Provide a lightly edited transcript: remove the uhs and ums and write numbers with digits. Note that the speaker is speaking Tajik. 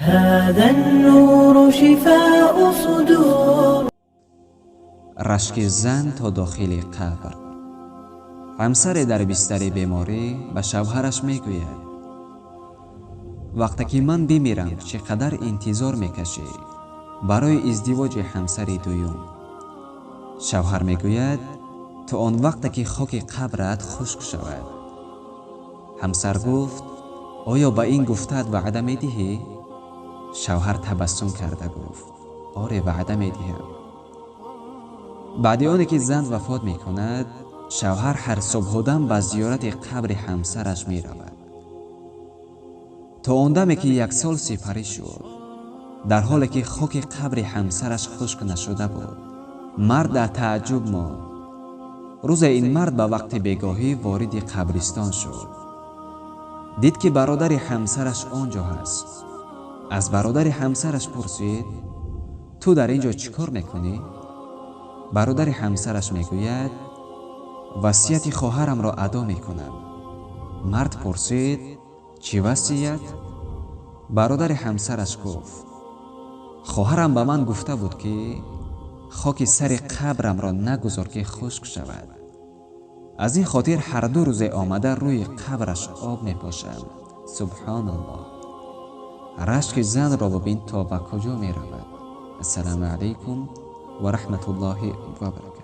هذا النور شفاء صدور. Рашки зан то дохили қабр. Ҳамсаре дар бистари беморӣ ба шавҳараш мегӯяд: «Вақте ки ман бимирам, чӣ қадар интизор мекашӣ барои издивоҷи ҳамсари дуюм?» Шавҳар мегӯяд: «То он вақте ки хоки қабрат хушк шавад». Ҳамсар гуфт: «Оё ба ин гуфтаат ваъда медиҳӣ?» Шавҳар табассум карда гуфт: «Оре, ваъда медиҳам». Баъди оне ки зан вафот мекунад, шавҳар ҳар субҳудам ба зиёрати қабри ҳамсараш меравад, то он даме ки як сол сипарӣ шуд, дар ҳоле ки хоки қабри ҳамсараш хушк нашуда буд. Мард дар тааҷҷуб монд. Рӯзе ин мард ба вақти бегоҳӣ вориди қабристон шуд. Дид, ки бародари ҳамсараш он ҷо ҳаст. Аз бародари ҳамсараш пурсид: «Ту дар ин ҷо чӣ кор мекунӣ?» Бародари ҳамсараш мегӯяд: «Васияти хоҳарамро адо мекунам». Мард пурсид: «Чӣ васият?» Бародари ҳамсараш гуфт: «Хоҳарам ба ман гуфта буд, ки хоки сари қабрамро нагузор, ки хушк шавад. Аз ин хотир ҳар ду рӯзе омада рӯи қабраш об мепошам». Субҳоналлоҳ, рашки занро бибин, то ба куҷо меравад. Ассалому алайкум ва раҳматуллоҳи ва баракатуҳ.